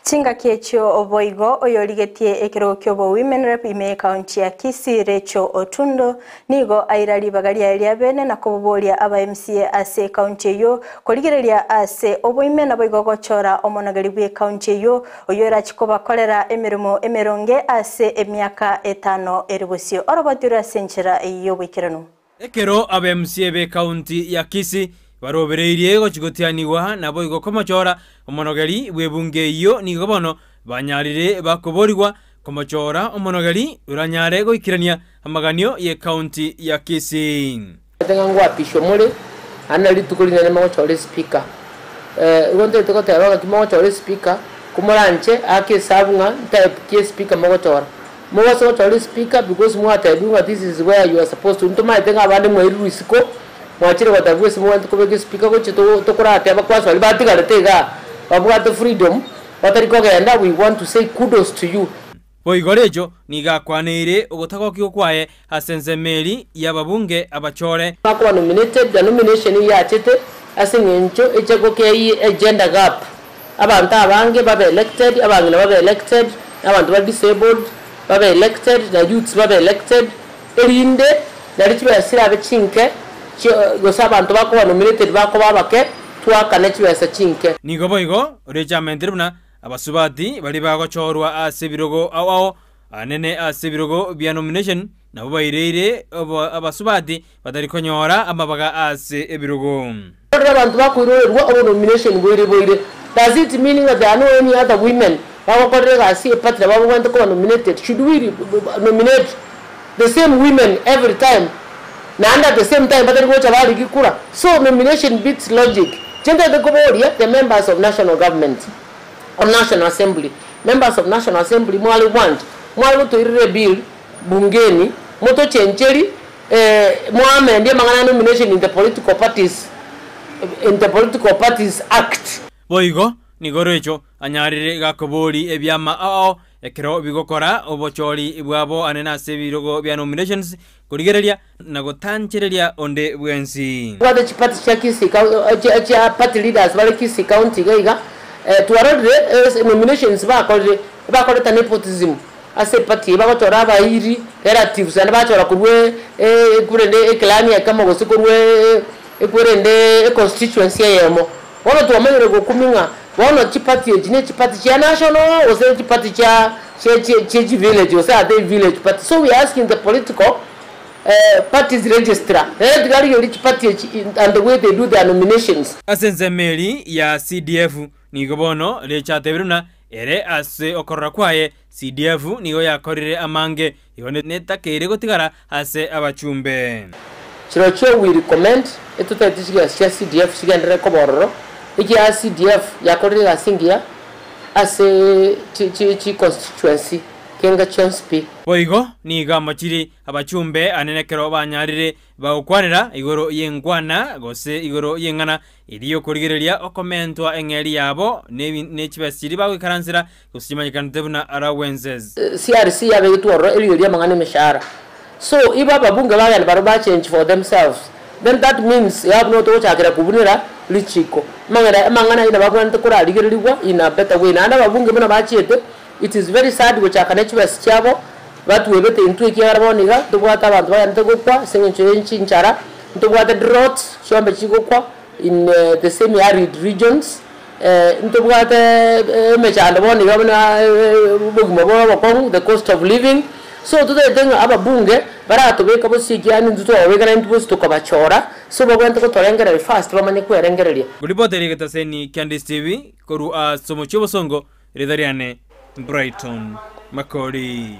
Chingaki echio boigo oyorigetie ekerogo kiobo Women Rep ime ekaunti ya Kisii Rachel Otundo nigo aira ribaga riaye ria bene na koboboria aba MCA ase ekaunti eyio korigereria ase oboime naboigo gochora omonogeri bwe ekaunti eyio oyio orachi kobakorera emeremo emeronge ase emiaka etano ere bosio oroboti ore ase enchera y'oboikeranu. Ekero aba MCA b'ekaunti ya Kisii barobereirie gochia gotianigwa naboigo komochora omonogeri bw'ebunge eyio nigo bono banyarire bakoborigwa komochora omonogeri oranyare goikerania amaganio y'ekaunti ya Kisii. Omanyete ng'a ngwapishwa more, naende nari rituko rinene mogochora espeaker. Igo ntagete goteba ng'aki mogochora espeaker, komoranche ake esabu ng'a ntype ki espeaker mogochora. Mobase gochora espeaker because mwatebiwa ng'a this is where you are supposed to, ntomaete ng'a abande mwairirwe isiko, mwachire gotebiwa ase mogwenerete kobeka espeaker gochia to tokorateba kwanza baria batigarete igaa, babwate freedom, batari kogenda we want to say kudos to you. Boigo Recho nigo akwaneire ogotagokigwa kwaye ase ensemo eri y'ababunge abachore. Bakoba nominated, the nomination eyio yachete ase eng'encho eche gokeia egender gap, abanto abange babe elected, abang'ina babe elected, na abanto bare disabled babe elected, na youths babe elected, erinde nari chibesa chirabe chinke chio gose abanto bakoba nominated bakoba abake, twakane chibesa chinke. Nigo boigo Recho amentire buna Abasubati baria bagochorwa ase ebirogo ao ao anene ase ebirogo bia nomination nabwo baireire abasubati batari konyora amabaga ase ebirogo. Rora abanto bakoirorerwa obonomination boire boire, does it mean ng'a there are no any other women bagokorera egasi ye party nabo babwenerete koba nominated? Should we nominate the same women every time naende at the same time batari gocha barigi kura? So nomination beats logic. Inche ntagete koboria the members of national government or national assembly, members of national assembly mware gwancha mware gotoirera ebill bungeni motochencheri Moamendie amang'ana a nomination in the political parties in the political parties act. Boigo nigo Recho anyarire gakobori ebiama ao ekero bigokora obochori bwabo anene ase ebirogo bia nominations korigereria na gotanchereria onde bwensi. Tobwate chiparty chia Kisii chia chia party leaders bare Kisii county iga iga, twarorire nominations bakorire, bakoreta nepotism. Ase eparty eye bagochora abairi, relatives, naende bachora korwa ekwerende eclan ekemo gose korwa ekwerende econstituency eyemo. Bono twamanyire gokumia ng'a bono chiparty echi ne chiparty chia national gose chiparty chia chia chia chivillage gose are they village party. So we are asking the political parties registrar nere tiga arigererie chiparty echi and the way they do their nominations. Ase ensemo eri ya CDF nigo bono rechatebirie buna Ere ase okorora kwaye, CDF nigo yakorire amange, igo netakeire gotigara ase abachumbe. Chirochio we recommend etotebeti chigasi chia CDF chigenderere koba ororo, ekiagera CDF yakorire egasi engiya ase chi constituency kenga chionsi pi. Boigo nigo amochiri abachumbe anene ekero banyarire bagokwanera igoro y'enkwana gose igoro y'eng'ana Erio okorigereria okomentwa eng'eria yabo ne chibesa chiria bagoikaransera, gose chimanyekanete buna allowances. CRC yabegetwe ororo erigerio amang'ana emeshahara so ibo ababunge bagenda barobwo ba change for themselves then that means you have not togochakera kobunera richiko amang'ana amang'ana ayio nabo abwenerete korarigererigwa in a better way naende ababunge buna bachiete it is very sad gochaka ne chibesa chiabo batwebete intwe ekiagera bono iga ntobwate abanto bagenderete gokwa ase eng'encho ye chinchara Ntobwate droughts, chiombe chigokwa in the semi arid regions, ntobwate emechando bono iga buna obogima bore obokong'u, the cost of living, so totagete ng'a ababunge baratobeka bosio ekiagera intwe twababeka naintwe bonsi tokabachora, so babwenerete gotorengereria first bamanye kwerengereria. Ngoripotera egetaseni kia Ndisi TV korwa ase omochie obosongo, rieta riane Brighton Makori.